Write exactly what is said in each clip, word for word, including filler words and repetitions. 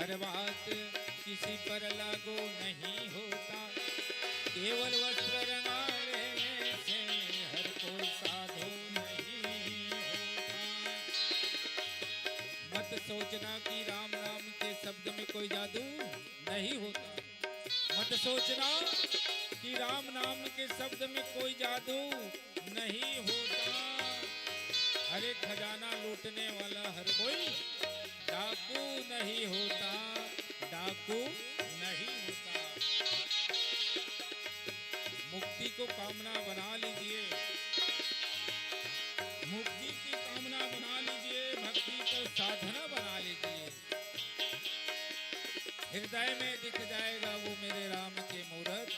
हर बात किसी पर लागू नहीं होता, केवल वस्त्र रंगावे में से हर कोई साधु नहीं होता। मत सोचना कि राम नाम के शब्द में कोई जादू नहीं होता। मत सोचना कि राम नाम के शब्द में कोई जादू नहीं होता। अरे, खजाना लूटने वाला हर कोई डाकू नहीं होता, डाकू नहीं होता। मुक्ति को कामना बना लीजिए, मुक्ति की कामना बना लीजिए, भक्ति को साधना बना लीजिए। हृदय में दिख जाएगा वो मेरे राम के मूरत।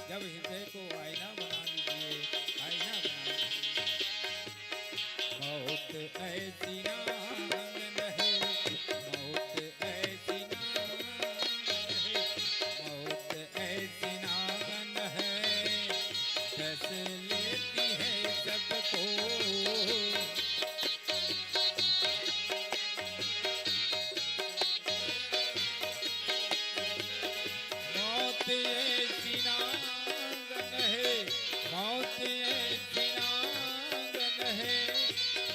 जब हृदय को आईना बना लीजिए, आईना बना लीजिए। मौत ऐसी नांगन है, मौत ऐसी नांगन है, मौत ऐसी नांगन है, डस लेती है सबको। मौत ऐसी नांगन है, मौत ऐसी नांगन है,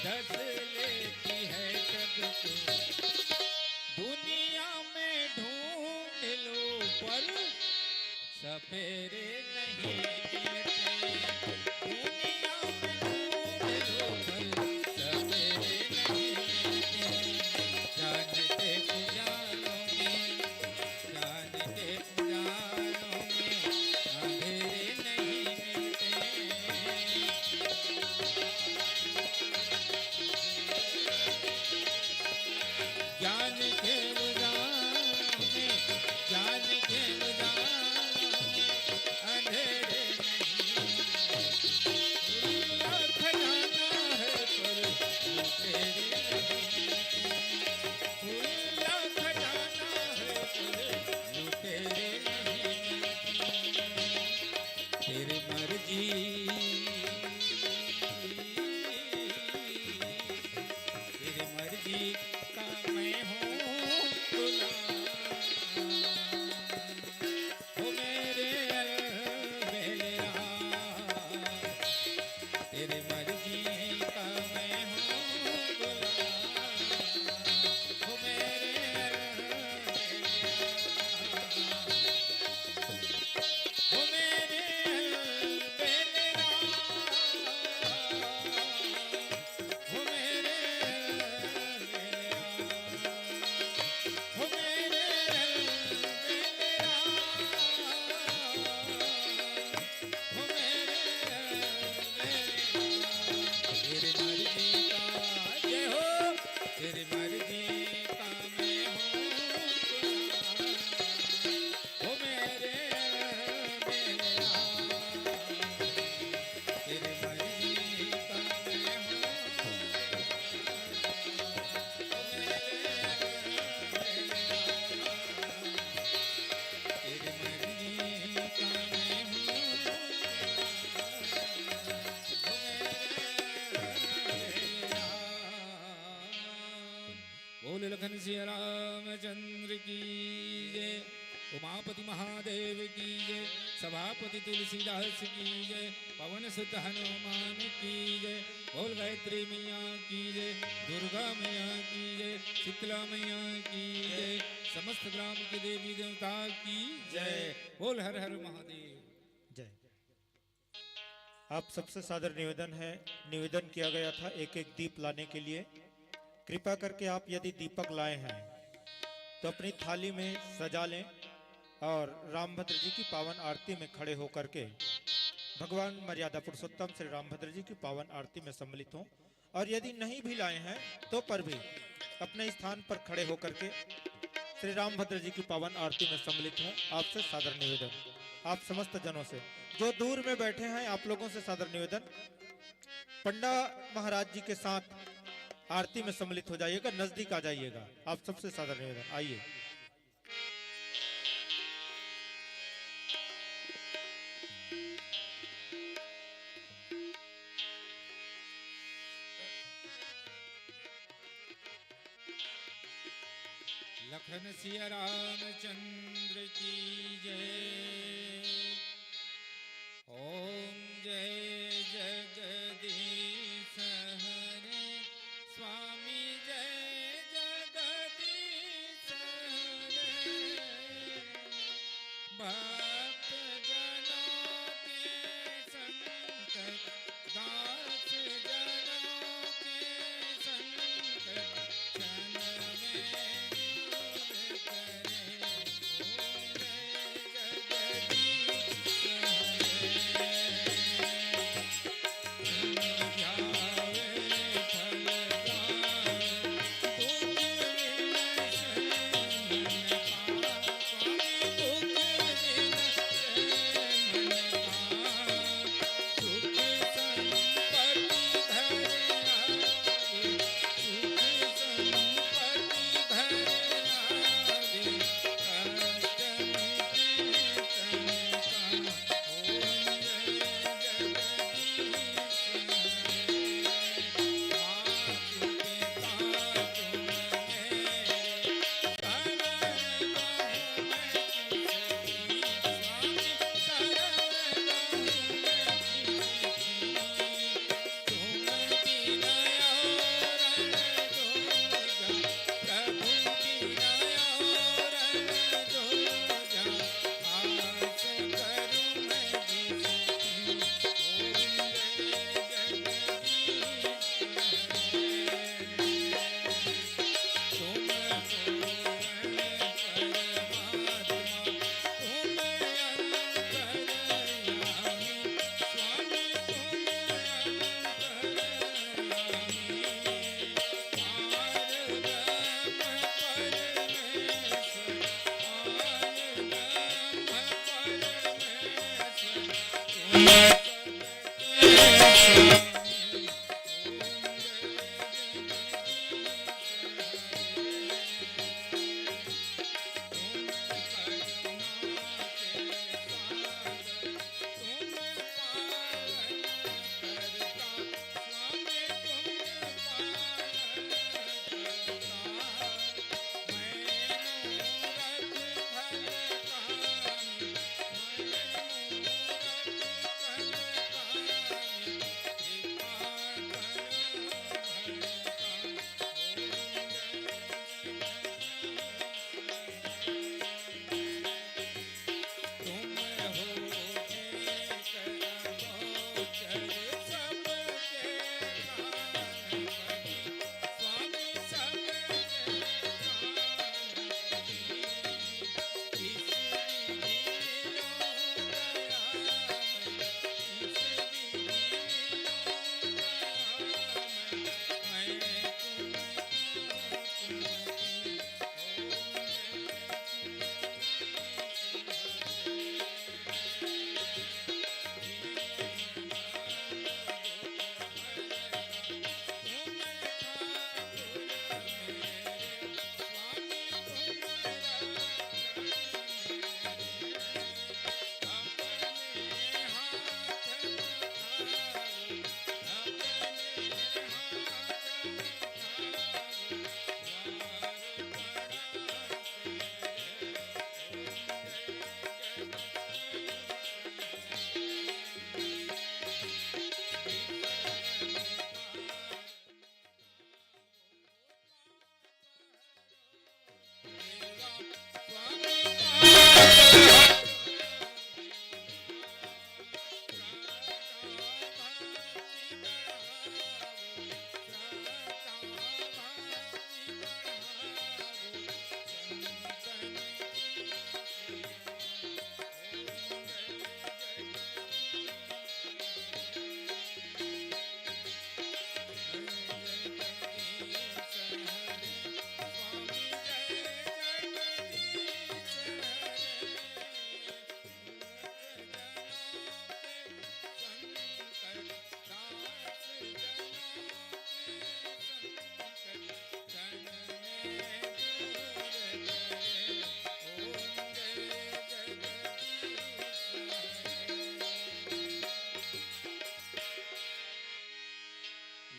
डस लेती है सबको। दुनिया में ढूंढ लो पर सपेरे नहीं मिलते। दुनिया में ढूंढ लो पर सपेरे नहीं मिलते। जान के उजालों में, जान के उजालों में अंधेरे नहीं मिलते। ज्ञान के उजालों में, ज्ञान के उजालों में अंधेरे नहीं। खुला खजाना है पर लुटेरे नहीं। खुला खजाना है पर लुटेरे नहीं। तेरी मर्जी, तेरी मर्जी का मैं हूँ गुलाम। ओ मेरे अलबेला, तेरी मर्जी का मैं हूँ गुलाम। ओ मेरे अलबेला, ओ मेरे अलबेला। ओ मेरे अलबेला, ओ मेरे अलबेला, ओ मेरे अलबेला। तेरी मर्जी का, जय हो, तेरी मर्जी का मैं हूँ गुलाम। ओ मेरे अलबेला, तेरी मर्जी का मैं हूँ। ओ मेरे अलबेला, तेरी मर्जी का मैं हूँ। ओ मेरे अलबेला। बोल लखन सिया रामचंद्र की जय, उमापति महादेव की जय, सभापति तुलसीदास की जय, पवन सुत हनुमान की जय। बोल गायत्री मैया की जय, दुर्गा मैया की जय, शीतला मैया की जय, समस्त ग्राम के देवी देवता की जय। बोल हर हर महादेव। जय। आप सबसे सादर निवेदन है, निवेदन किया गया था एक एक दीप लाने के लिए। कृपा करके आप यदि दीपक लाए हैं तो अपनी थाली में सजा लें और रामभद्र जी की पावन आरती में खड़े होकर के भगवान मर्यादा पुरुषोत्तम श्री रामभद्र जी की पावन आरती में सम्मिलित हों। और यदि नहीं भी लाए हैं तो पर भी अपने स्थान पर खड़े होकर के श्री रामभद्र जी की पावन आरती में सम्मिलित हों। आपसे सादर निवेदन, आप समस्त जनों से, जो दूर में बैठे हैं, आप लोगों से सादर निवेदन, पंडा महाराज जी के साथ आरती में सम्मिलित हो जाइएगा, नजदीक आ जाइएगा। आप सबसे सादर निवेदन, आइए। लखन सिया रामचंद्र की जय। ओम जय जगदीश हरे, स्वामी जय जगदीश हरे। भक्त जनों के संकट, दास जनों के संकट, क्षण में दूर करे। ओम जय जगदीश हरे।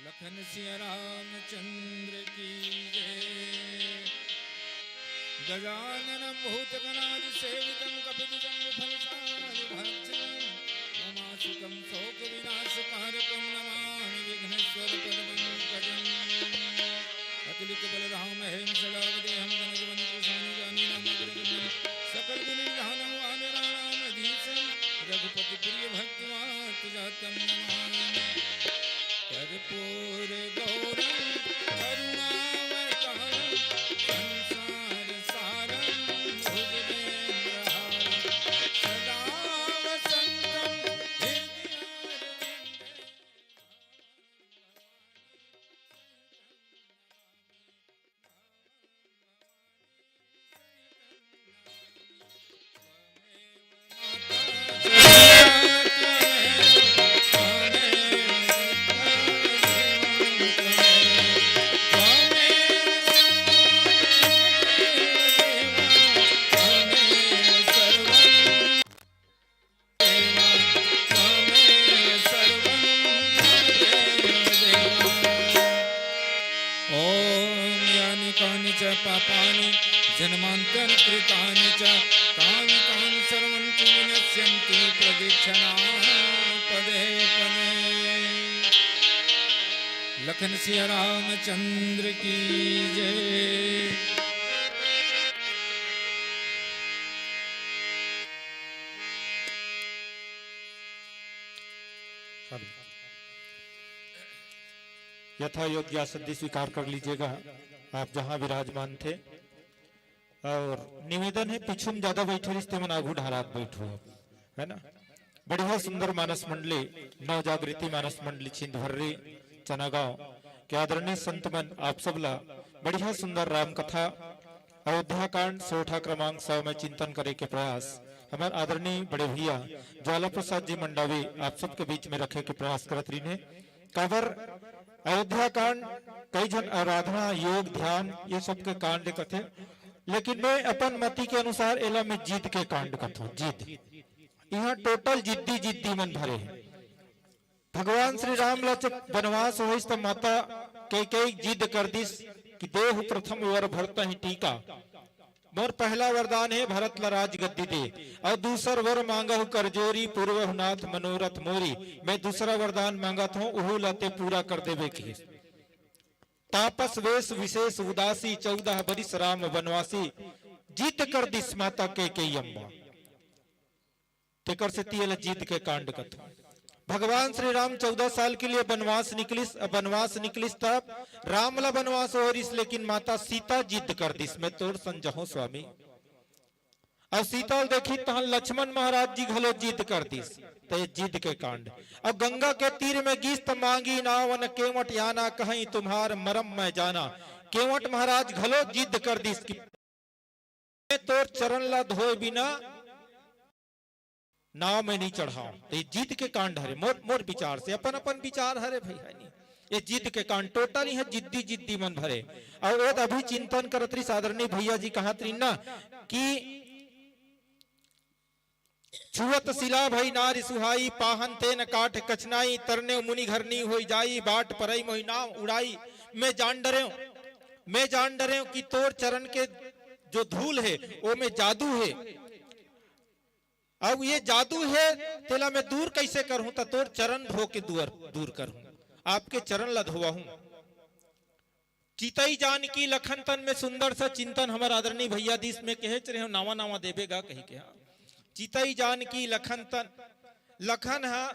लखन सिया रामचंद्र की जय। गजाननं भूतगणादिसेवितं कपित्थजम्बूफलचारुभक्षणम्। उमासुतं शोकविनाशकारकं नमामि विघ्नेश्वरपदपङ्कजम्। अतुलितबलधामं हेमशैलावदेहं गणगणनिर्वहनं सकलगुणनिधानं वानराणामधीशं रघुपतिप्रियभक्तमार्तजातं नमामि। कर्पूरगौरं करुणावतारं संसारसारं भुजगेन्द्रहारं सदा वसन्तं हृदयारविन्दे। ॐ यानि कानि च पापानि जन्मान्तरकृतानि च तानि तानि सर्वाणि विनश्यन्ति प्रदक्षिणां पदे पदे। लखन सिया रामचंद्र की जय। यथा योग्य आसन स्वीकार कर लीजिएगा, आप जहां विराजमान थे। और निवेदन है, पीछू में ज्यादा बैठे रहिस, तेमन आगू ढहरात बैठो, है ना। बढ़िया सुंदर मानस मंडली, नव जागृति मानस मंडली छिंदभर्री चनागांव के आदरणीय संत मन आप सब ला बढ़िया सुंदर राम कथा, अयोध्या कांड सोरठा क्रमांक सौ में चिंतन करे के प्रयास हमार आदरणीय बड़े भैया ज्वाला प्रसाद जी मंडावी आप सबके बीच में रखे के प्रयास करत रहिन हे। काबर अयोध्या कांड कई झन आराधना, योग, ध्यान ये सब के कांड कथे, लेकिन मैं अपन मति के अनुसार एला मैं जिद के कांड कथों। जिद, यहाँ टोटल जिद्दी जिद्दी मन भरे हे। भगवान श्री राम ला जब बनवास होइस त माता कैकेयी जिद कर दिस कि देहु प्रथम वर भरतहिं टीका, मोर पहला वरदान हे भरत ला राजगद्दी दे, अउ दूसर वर मांगहु करजोरी पूरवहु नाथ मनोरथ मोरी। मैं दूसरा वरदान मांगत हूँ, उहू ला ते पूरा कर देबे कहिस। तापस वेश विशेष उदासी चौदह बरिस राम बनवासी, जिद कर दिस माता कैकेयी अम्मा। तेकर सेती एला जिद के कांड कथों। भगवान श्री राम चौदह साल के लिए बनवास निकलिस, बनवास निकलिस तब राम ला बनवास होरिस, लेकिन माता सीता जिद कर दिस, मैं तोर संग जहूं स्वामी। अउ सीता ल देखिस तहां लक्ष्मण महाराज जी घलो जिद कर दिस, त ये जिद के कांड। अउ गंगा के तीर में गिस त मांगी नावन केवट याना कहीं तुम्हार मरम मैं जाना। केवट महाराज घलो जिद कर दिस कि मैं तोर चरण ला धोए बिना नाव में नहीं चढ़ाव। तो ये जिद के कांड हरे, मोर, मोर विचार से, अपन अपन विचार हरे भाई, है नहीं? ये जिद के कांड, टोटल ही है जिद्दी जिद्दी मन भरे। अउ ओद अभी चिंतन करत रहिस आदरणीय भैया जी, कहत रहिन ना कि छुअत सिला भई नारि सुहाई, पाहन तेन काठ कछनाई, तरनेव मुनि घर नी होई जाई, बाट परई मोहि नाव उड़ाई। मैं जान डरेंव, मैं जान डरेंव कि तोर चरण के जो धूल हे, ओ में जादू हे। अब ये जादू हे, तेला मैं दूर कैसे करहूं? त तोर चरण धो के दूर, दूर करहूं, आपके चरण ला धोवाहूं। चितई जानकी लखन तन में सुंदर सा चिंतन हमर आदरणीय भैया दिस में कहेच रहे हो, नावा नावा देबे गा कही के, हाँ। चितई जानकी लखन तन, लखन हा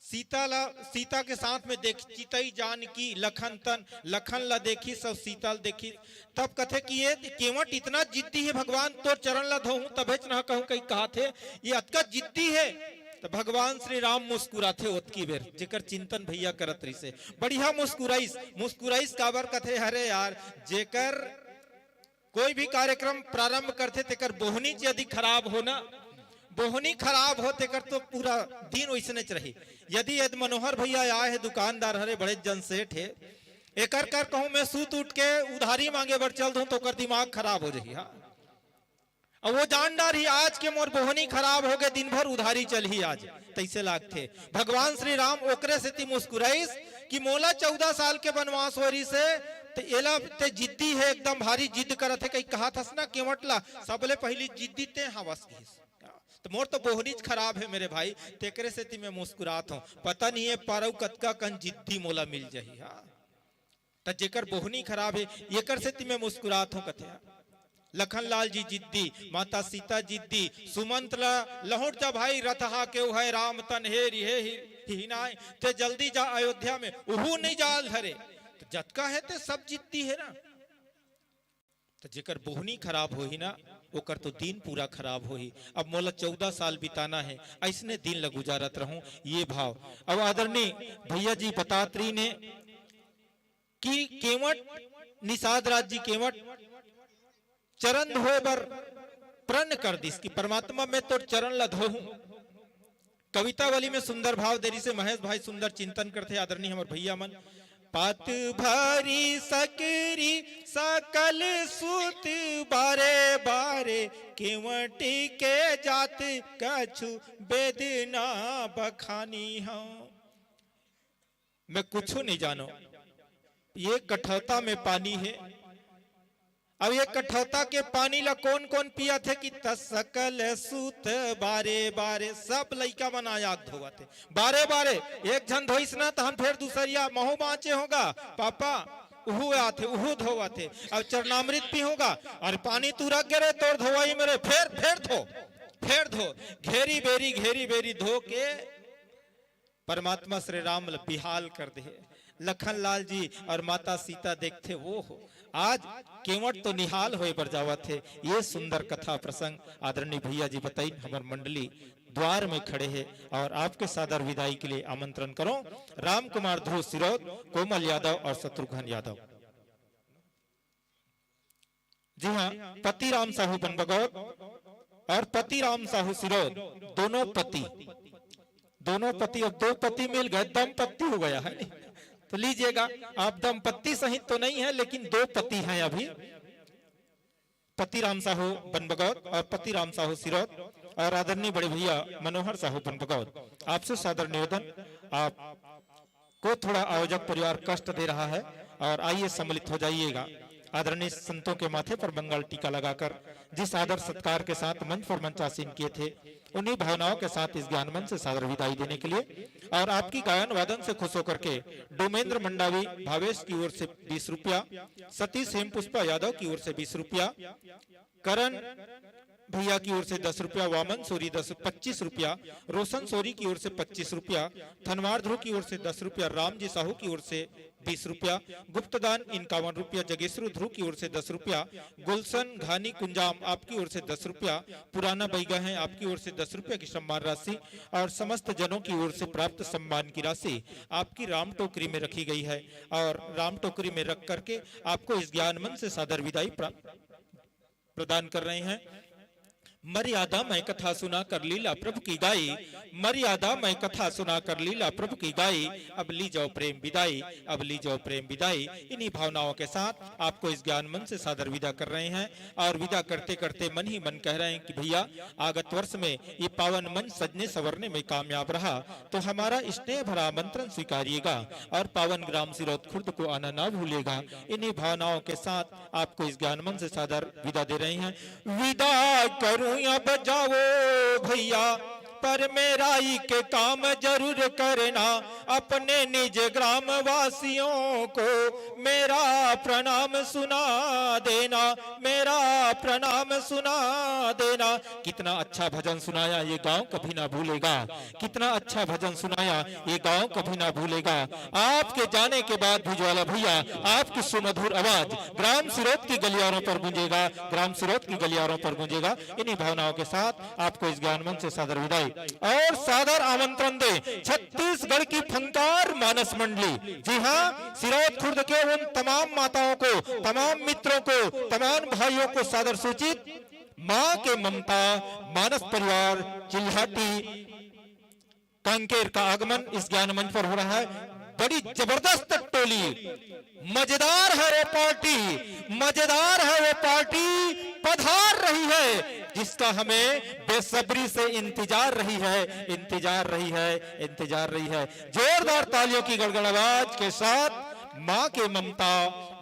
सीता ला, सीता के साथ में देख, चितई जानकी लखन तन, लखन ला देखिस अउ सीता ला देखिस, तब कथे कि ये केवट इतना जिद्दी हे, भगवान तोर चरण ला धोहूं तभेच न कहूं कही कहाथे, ये अतका जिद्दी हे। त भगवान श्री राम मुस्कुराथे ओतकी बेर, जेकर चिंतन भैया करत रहिसे, बढ़िया मुस्कुराइस। मुस्कुराइस काबर कथे, अरे यार, जेकर कोई भी कार्यक्रम प्रारंभ करथे, तेकर बोहनी यदि खराब हो ना, बोहनी खराब हो, तेकर तो पूरा दिन वैसनेच रही। यदि यद मनोहर भैया आए हे, दुकानदार हरे, बड़े जन सेठ हे, एकर कर कहूं मैं सूत उठ के उधारी मांगे बर चल दूं, तो ओकर दिमाग खराब हो जाही। हाँ, अब वो जान डारही, आज के मोर बोहनी खराब हो गए, दिन भर उधारी चलही आज, तैसे लागथे। भगवान श्री राम ओकरे सेती मुस्कुराइस कि मोला चौदह साल के बनवास हो रहिसे, ते एला ते जिद्दी हे, एकदम भारी जिद करत हे, कहीं कहत हस ना केवट ला, सबले पहिली जिद्दी ते हवस कहिस। त मोर तो बोहनीच खराब हे मेरे भाई, तेकरे सेती मैं मुस्कुरात हूँ। पता नहीं हे पारऊ कतका कन जिद्दी मोला मिल जाही। हाँ, त जेकर बोहनी खराब हे, एकर सेती मैं मुस्कुरात हूँ कथे। लखन लाल जी जिद्दी, माता सीता जिद्दी, सुमंत ला लहुट जा भाई रथ हा के उहय राम तन हे रिहे ही, ही नाय, ते जल्दी जा अयोध्या में, उहू नहीं जाल धरे। त जतका हे ते सब जिद्दी हे ना। त जेकर बोहनी खराब होही ना, ओकर तो दिन पूरा खराब होही। अब मोला चौदह साल बिताना हे, अइसने दिन ल गुजारत रहूं, ये भाव। अब आदरणीय भैया जी बतात रही ने कि केवट, निषाद राज जी केवट चरण धोए बर प्रण कर दिस कि परमात्मा मैं तोर चरण ल धोहूं। कवितावली में सुंदर भाव देरी से महेश भाई सुंदर चिंतन करथे आदरणीय हमर भैया मन। पात भारी सकरी सकल सुत बारे बारे, केवटी के जात कछु बेद ना बखानी हूँ। मैं कुछु नहीं जानो, ये कठौता में पानी हे। अब ये कठौता के पानी ला कौन कौन पियत हे कि त सकल सुत बारे बारे, सब लइका मन आया के धोवत हे बारे बारे। एक झन धोइस ना तहन फेर दूसरिया महू बाँचे होगा पापा, उहू आथे उहू धोवत हे। अब चरणामृत पी होगा, अरे पानी तू रख गे रे तोर धोवई में रे, फेर फेर धो, फेर धो, घेरी बेरी घेरी बेरी धो के परमात्मा श्री राम ल बिहाल कर दे। लखन लाल जी और माता सीता देखथे, वो हो, आज केवट तो निहाल होए बर जावत हे। ये सुंदर कथा प्रसंग आदरणीय भैया जी बताइन, हमर मंडली द्वार में खड़े हे और आपके सादर विदाई के लिए आमंत्रण करो राम कुमार ध्रुव सिरौद, कोमल यादव और शत्रुघ्न यादव। जी हाँ, पति राम साहू बन बगौत और पति राम साहू सिरौद, दोनों पति, दोनों पति, अब दो पति मिल गए, दंपत्ति हो गया है नहीं? तो लीजिएगा, आप दंपत्ति सहित तो नहीं है, लेकिन दो पति हैं अभी, पति राम साहू बन बगौत और पति राम साहू सिरौद और आदरणीय बड़े भैया मनोहर साहू बन बगौत। आपसे सादर निवेदन, आप को थोड़ा आयोजक परिवार कष्ट दे रहा है और आइए सम्मिलित हो जाइएगा। आदरणीय संतों के माथे पर मंगल टीका लगाकर जिस आदर सत्कार के साथ मंच पर मंचासीन किए थे, उन्हीं भावनाओं के साथ इस ज्ञान मंच से सादर विदाई देने के लिए और आपकी गायन वादन से खुश होकर के डोमेंद्र मंडावी भावेश की ओर से बीस रुपया, सतीश हेमपुष्पा यादव की ओर से बीस रुपया, करण भैया की ओर से दस रुपया, वामन सोरी दस, पच्चीस रुपया, रोशन सोरी की ओर से पच्चीस रुपया, धनवार ध्रुव की ओर से दस रुपया, रामजी साहू की ओर से बीस रुपया, गुप्तदान इक्यावन रुपया, जगेश्वर ध्रुव की ओर से दस रुपया, गुलशन घानी कुंजाम आपकी ओर से दस रुपया, पुराना बैगा है आपकी ओर से दस रुपया की सम्मान राशि और समस्त जनों की ओर से प्राप्त सम्मान की राशि आपकी राम टोकरी में रखी गई है और राम टोकरी में रख करके आपको इस ज्ञान मंच से सादर विदाई प्राप्त प्रदान कर रहे हैं। मर्यादा मैं कथा सुना कर लीला प्रभु की गाई, मर्यादा मैं कथा सुना कर लीला प्रभु की गाई, अब ली जाओ प्रेम विदाई, अब ली जाओ प्रेम विदाई। इन्हीं भावनाओं के साथ आपको इस ज्ञान मंच से सादर विदा कर रहे हैं और विदा करते करते मन ही मन कह रहे हैं कि भैया, आगत वर्ष में ये पावन मंच सजने संवरने में कामयाब रहा तो हमारा स्नेह भरा आमंत्रण स्वीकारिएगा और पावन ग्राम सिरौत खुर्द को आना ना भूलेगा। इन्हीं भावनाओं के साथ आपको इस ज्ञान मंच से सादर विदा दे रहे हैं। विदा करूं अब जाओ भैया, पर मेरा एक काम जरूर करना, अपने निज ग्राम वासियों को मेरा प्रणाम सुना देना, मेरा प्रणाम सुना देना। कितना अच्छा भजन सुनाया, ये गांव कभी ना भूलेगा। कितना अच्छा भजन सुनाया, ये गांव कभी ना भूलेगा। आपके जाने के बाद भी ज्वाला भैया, आपकी सुमधुर आवाज ग्राम सिरौत की गलियारों पर गूंजेगा, ग्राम सिरौत की गलियारों पर गूंजेगा। इन्हीं भावनाओं के साथ आपको इस ज्ञान मंच से सादर विदाई और सादर आमंत्रण दे छत्तीसगढ़ की फंकार मानस मंडली। जी हाँ, सिरौत खुर्द के उन तमाम माताओं को, तमाम मित्रों को, तमाम भाइयों को सादर सूचित माँ के ममता मानस परिवार चिल्हाटी कांकेर का आगमन इस ज्ञान मंच पर हो रहा है। बड़ी जबरदस्त टोली, मजेदार है वो पार्टी, मजेदार है वो पार्टी पधार रही है, जिसका हमें बेसब्री से इंतजार रही है, इंतजार रही है, इंतजार रही है। जोरदार तालियों की गड़गड़ आवाज के साथ माँ के ममता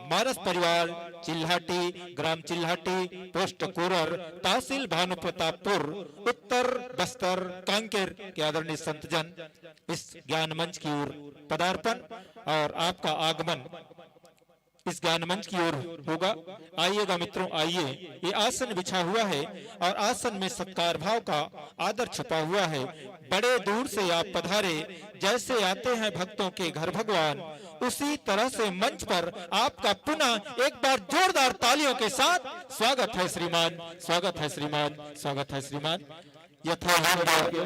मानस परिवार चिल्हाटी, ग्राम चिल्हाटी, पोस्ट कोरर, तहसील भानुप्रतापपुर, उत्तर बस्तर कांकेर के आदरणीय संतजन इस ज्ञान मंच की ओर पदार्पण और आपका आगमन इस ज्ञान मंच की ओर होगा। आइएगा मित्रों, आइए। ये आसन बिछा हुआ है और आसन में सत्कार भाव का आदर छुपा हुआ है। बड़े दूर से आप पधारे, जैसे आते हैं भक्तों के घर भगवान, उसी तरह से मंच पर आपका पुनः एक बार जोरदार तालियों के साथ स्वागत है श्रीमान, स्वागत है श्रीमान, स्वागत है श्रीमान। यथायोग्य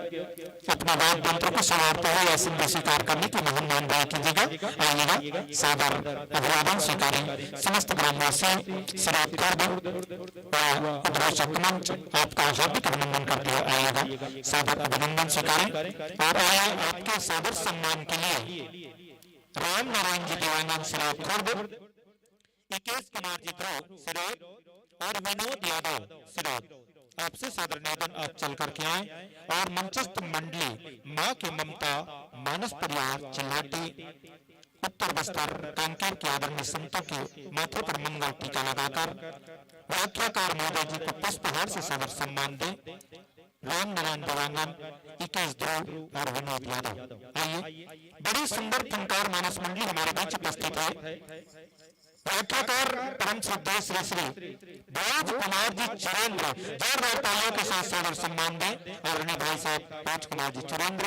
अपने वाद्य यंत्र को संवारते हुए आसन को स्वीकार करने की महान मान भाव कीजिएगा। आइएगा, सादर अभिवादन स्वीकारें। समस्त ग्रामवासी श्री खर्द और उद्घोषक मंच आपका हार्दिक अभिनंदन करते हुए आइएगा, सादर अभिनंदन स्वीकारें। और आइए, आपके सादर सम्मान के लिए राम नारायण जी देवांगन श्री खर्द, इकेश कुमार जी ध्रुव सिरोद और विनोद यादव सिरोद, आपसे सादर निवेदन, आप चल करके आए और मंचस्थ मंडली माँ के ममता मानस परिवार चिल्हाटी उत्तर बस्तर कांकेर के आदरणीय संतों के माथे पर मंगल टीका लगाकर व्याख्याकार महोदय जी को पुष्पहार से सादर सम्मान दें। राम नारायण देवांगन, इकेश ध्रुव और विनोद यादव। आइए, बड़ी सुंदर फंकार मानस मंडली हमारे बीच उपस्थित है। व्याख्याकार परम श्रद्धेय श्री श्री ब्रज कुमार जी चुरेंद्र, जोरदार तालियों के साथ सादर सम्मान दें आदरणीय भाई साहब ब्रज कुमार जी चुरेंद्र।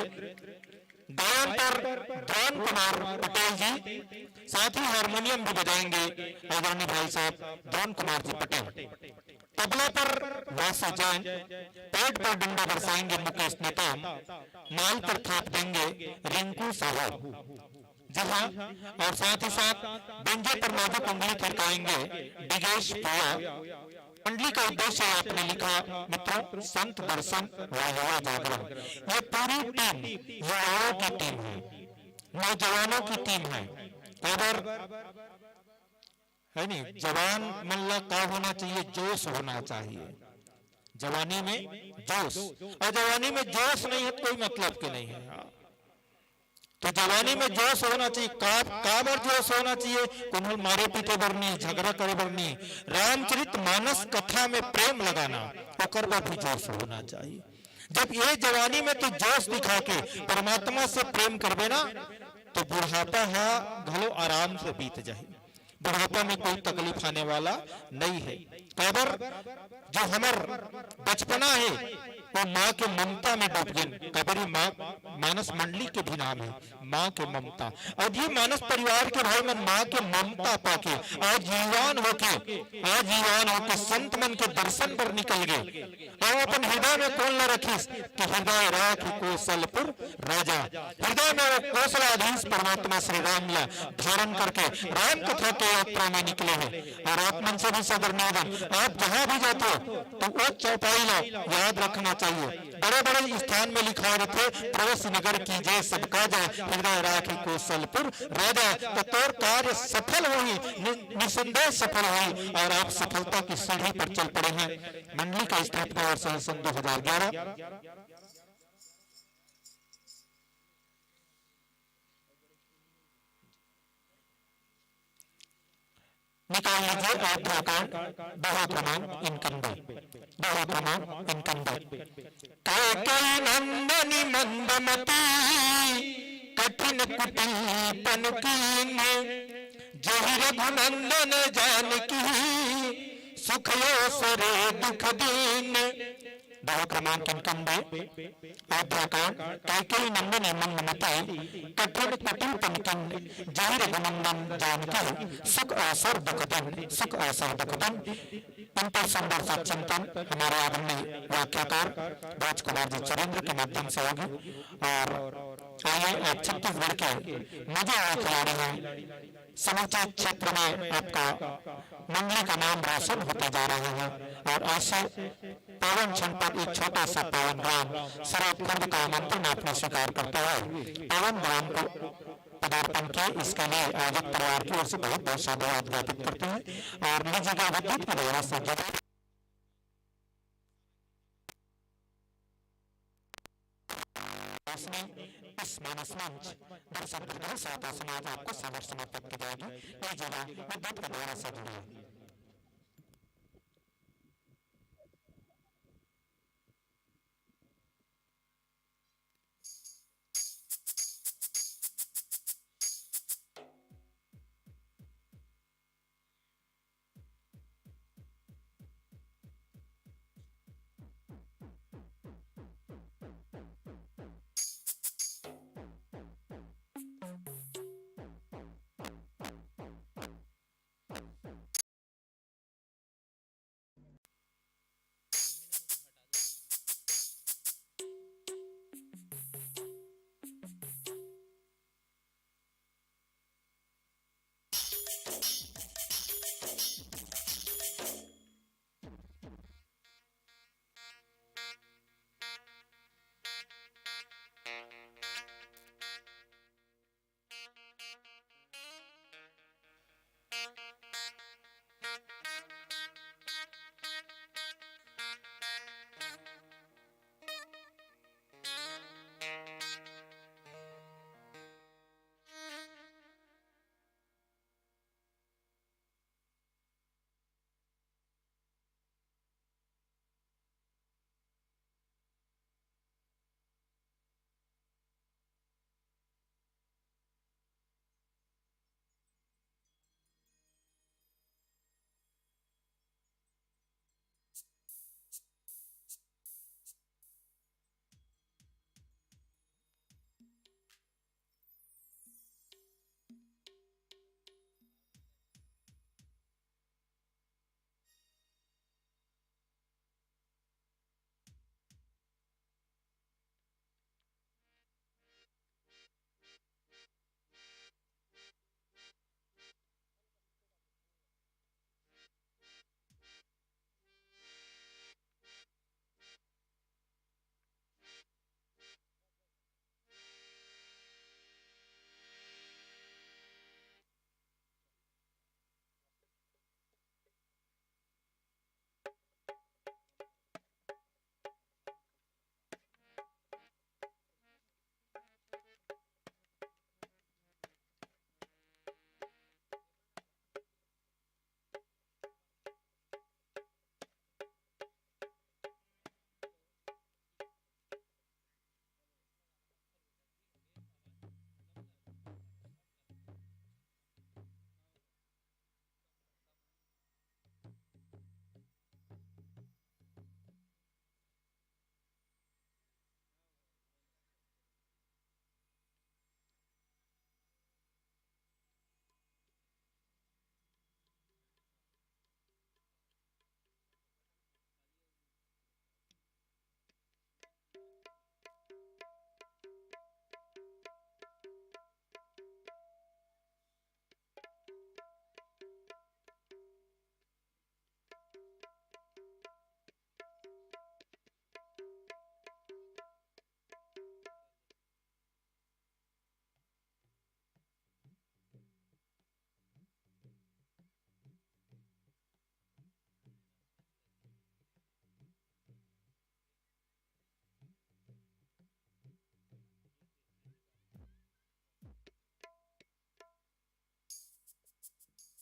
गायन पर द्रोण कुमार पटेल जी, साथ ही हारमोनियम भी बजाएंगे आदरणीय भाई साहब द्रोण कुमार जी पटेल। तबला पर वासु जैन, पैड पर डंडा बरसाएंगे मुकेश नेताम, नाल पर थाप देंगे रिंकू साहू। जी हाँ, और साथ ही साथ बेंजो पर नाजुक उंगली थिरकाएंगे डिगेश पुआ। मंडली का उद्देश्य आपने लिखा मित्रों, संत दर्शन व युवा जागरण। ये पूरी टीम युवाओं की टीम है, नौजवानों की टीम है। अगर है नहीं, जवान मन ला का होना चाहिए? जोश होना चाहिए। जवानी में जोश, और जवानी में जोश नहीं है तो कोई मतलब के नहीं है। हाँ। तो जवानी में जोश होना चाहिए। का, काबर जोश होना चाहिए? कोनो मारे पीटे बर नहीं, झगड़ा करे बर नहीं। रामचरित मानस कथा में प्रेम लगाना, ओकर बर भी जोश होना चाहिए। जब ये जवानी में तो जोश दिखा के परमात्मा से प्रेम करबे ना, तो बुढ़ापा हा घलो आराम से बीत जाही। बुढ़ापा में कोई तकलीफ आने वाला नहीं है। काबर जो हमर बचपना है, वो माँ के ममता में डूब गए। काबर ये माँ मानस मंडली के भी नाम है, माँ के ममता। और ये मानस परिवार के भाई मन माँ के ममता पाके आज युवान होके, आज युवान होके संत मन के दर्शन पर निकल गए। और अपन हृदय में कौन ला रखिस कि हृदय राखि कोसलपुर राजा। हृदय में वो कोसलाधीश परमात्मा श्री राम ला धारण करके राम कथा के यात्रा में निकले हैं। और आप मन से भी सदर निवेदन, आप जहाँ भी जाते हो तो वो चौपाई ला याद रखना चाहिए। बड़े बड़े स्थान में लिखा रहते, प्रवेश नगर कीजे सब काजा, हृदय राखि कोसलपुर राजा। तो तोर कार्य सफल होही, नि-, निसंदेह सफल होही। और आप सफलता की सीढ़ी पर चल पड़े हैं। मंडली का स्थापना वर्ष है सन दो हज़ार ग्यारह। निकाल लीजिए अयोध्या कांड, दोहा क्रमांक इनकंबे, दोहा क्रमांक इनकंबे। कैकेयी नंदनी मंदमती, कठिन कुटिल तन कीन, जहि रघुनंदन जानकी, सुख अवसर दुख दीन। दोहा क्रमांक इनकंबे। अयोध्याकांड। कैकेयी नंदनी मंदमती, कठिन कुटिल तन कीन, जहि रघुनंदन जानकी, सुख अवसर दुख दीन, सुख अवसर दुख दीन। इन पर सुंदर सा चिंतन हमारे आदरणीय व्याख्याकार राजकुमार जी चुरेंद्र के माध्यम से होगी। और आइए, आप छत्तीसगढ़ के मजे वाले खिलाड़ी हैं, समूचे क्षेत्र में आपका मंडली का नाम रोशन होते जा रहा है। और ऐसे पावन क्षण पर एक छोटा सा पावन ग्राम सरायपुर का आमंत्रण आपने स्वीकार करते हुए पावन ग्राम को पदार्पण किया, इसके लिए आयोजक परिवार की ओर से बहुत बहुत साधुवाद ज्ञापित करते हैं। और लीजिएगा विद्युत के द्वारा से इसमें इस मानस मंच दर्शक वृंद के साथ समाज आपको सादर समर्पित की जाएगी। लीजिएगा विद्युत के द्वारा से जुड़िए।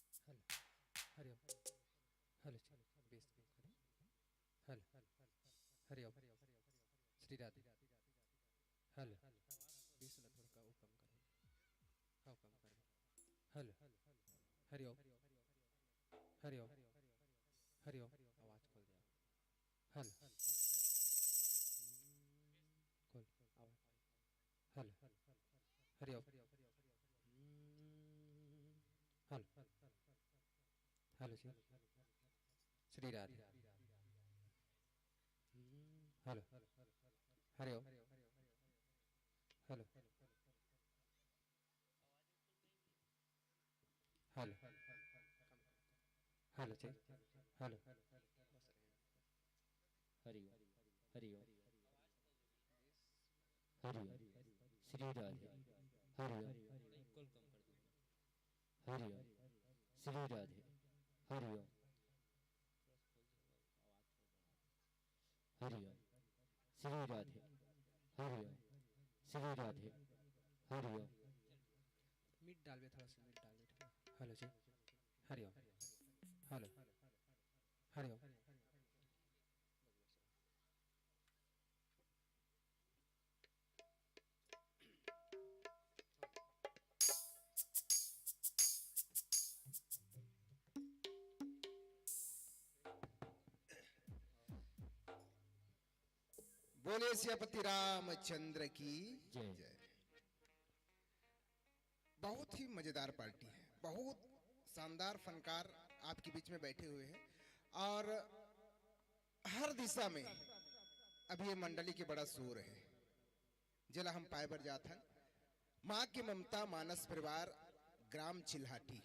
हेलो। हरि ओम। हेलो जी। बेस। हेलो। हरि ओम। श्री राधे। हेलो। बेस ला थोड़ा का वो कम करो। हाँ, कम करो। हेलो। हरि ओम। हरि ओम। हरि ओम। आवाज खोल दे आप। हेलो। खोल। आवाज। हेलो। हरि ओम। हेलो। हेलो जी। श्री राधे। हेलो। हरि ओम। हेलो। हेलो। हेलो जी। हेलो। हरि ओम। हरि ओम। हरि ओम। श्री राधे। हरि ओम। हरि ओम। श्री राधे। हरि ओम। हरि ओम। श्री राधे। हरि ओम। श्री राधे। हरिओम। मीठ डालबे, थोड़ा सा मीठ डालबे, ठीक है? हेलो जी। हरिओम। हेलो। हरिओम। बोले सियापति रामचंद्र की जय। जय। बहुत ही मजेदार पार्टी है, बहुत शानदार फनकार आपके बीच में बैठे हुए हैं और हर दिशा में अभी ये मंडली के बड़ा शोर है। जेला हम पाए बर जात हन, माँ की ममता मानस परिवार, ग्राम चिल्हाटी।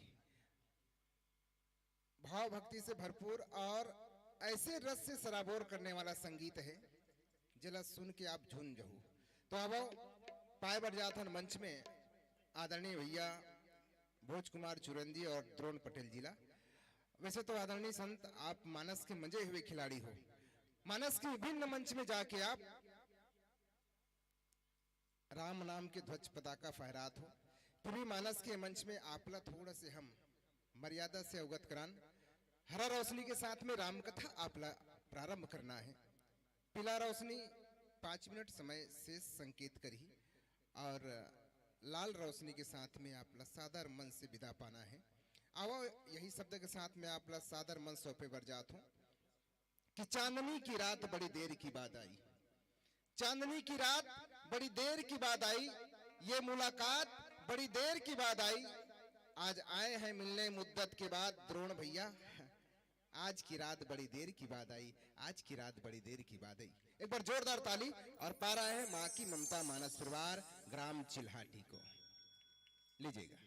भाव भक्ति से भरपूर और ऐसे रस से सराबोर करने वाला संगीत है, जेला सुन के आप झूम जहू। तो अब पाए बर जात हन मंच में आदरणीय भैया भोज कुमार चुरंदी और द्रोण पटेल जी ला। वैसे तो आदरणीय संत, आप मानस के मंजे हुए खिलाड़ी हो, मानस के विभिन्न मंच में जाके आप राम नाम के ध्वज पताका फहरात हो, फिर भी मानस के मंच में आपला थोड़ा से हम मर्यादा से अवगत करान। हरा रोशनी के साथ में राम कथा आपला प्रारंभ करना है। पीला रोशनी पाँच मिनट समय से संकेत करही और लाल रोशनी के साथ में आपला सादर मन से विदा पाना है। आओ, यही शब्द के साथ में आपला सादर मन सौंपे बर जात हूँ कि चांदनी की रात बड़ी देर की बाद आई, चांदनी की रात बड़ी देर की बाद आई, ये मुलाकात बड़ी देर की बाद आई। आज आए हैं मिलने मुद्दत के बाद द्रोण भैया, आज की रात बड़ी देर की बाद आई, आज की रात बड़ी देर की बाद आई। एक बार जोरदार ताली। और पा रहा है माँ की ममता मानस परिवार ग्राम चिल्हाटी को, लीजिएगा।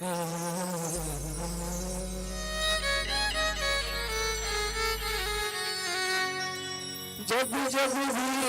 जब जब भी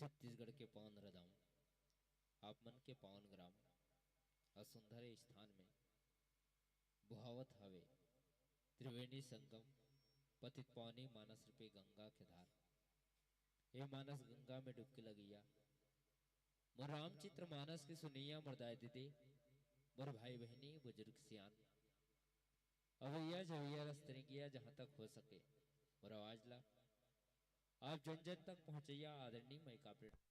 छत्तीसगढ़ के पावन रदाम, आप मन के पावन ग्राम अउ सुंदर स्थान में बोहावत हवे त्रिवेणी संगम, पतित पावनी मानस रूपी गंगा के धार। हे मानस गंगा में डुबकी लगइया, मोर रामचित्र मानस के सुनइया, मोर दाई दीदी, मोर भाई बहिनी, बुजुर्ग सियान, अवइया जवइया रस तिरंगिया, जहाँ तक हो सके मोर आवाज ला आप जन जन तक पहुँचइया। आदरणीय माइक ऑपरेटर।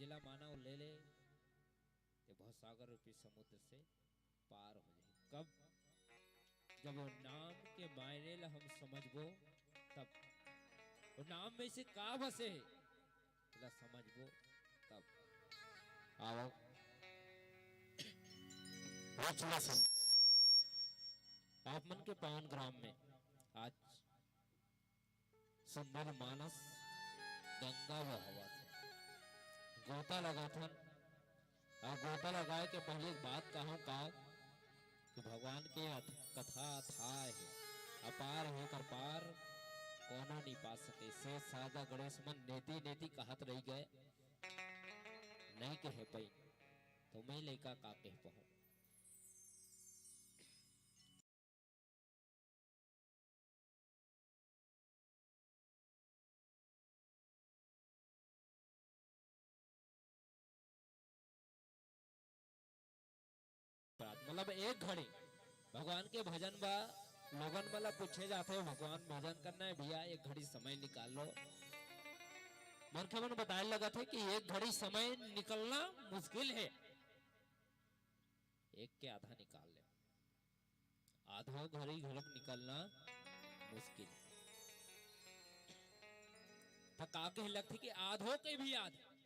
ला माना वो ले ले, ते भवसागर रूपी समुद्र से पार हो जाही। कब? जब वो नाम के मायने ला हम समझबो, तब वो नाम में से का बसे हे, तेला समझबो, तब। आवव। वचन सुन। आप मन के पावन ग्राम में आज सुंदर मानस गंगा बहावत हे। गोता लगाथन, अउ गोता लगाए के पहले एक बात कहूं का कि भगवान के अथ-, कथा अथाह हे, अपार हे, एकर पार कोनो नहीं पा सके। से सादा गणेश मन नेती नेती कहत रही गए, नहीं कहे पाई, तो मैं लइका का कह पाऊं। मतलब एक घड़ी भगवान के भजन बा, लोगन मन ला पूछे जाथे, "भगवान भजन करना है भैया, एक घड़ी समय निकाल लो।" मनखे मन बताए लगत हे कि एक घड़ी समय निकलना मुश्किल हे, एक के आधा निकाल ले। आधो घड़ी घलोक निकलना मुश्किल। त का कहे लगथे कि आधो के भी आधा,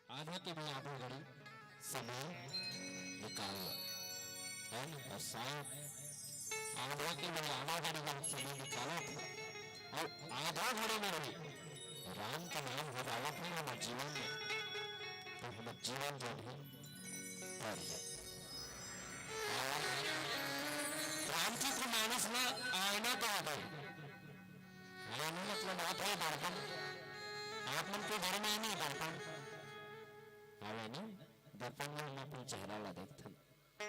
आधो के भी आधा घड़ी समय निकाल लो, है ना? और शायद आधो के भी आधा घड़ी घलोक समय निकालो थे, और आधा घड़ी में भी राम के नाम हो जावत हे हमर जीवन में, तो हमर जीवन जो है, तर जाए। रामचरित मानस ला आईना कहा गए। आईना मतलब आप है दर्पण। आप मन के घर में ही नहीं दर्पण। आवे नहीं, दर्पण में हम अपन चेहरा ला देख।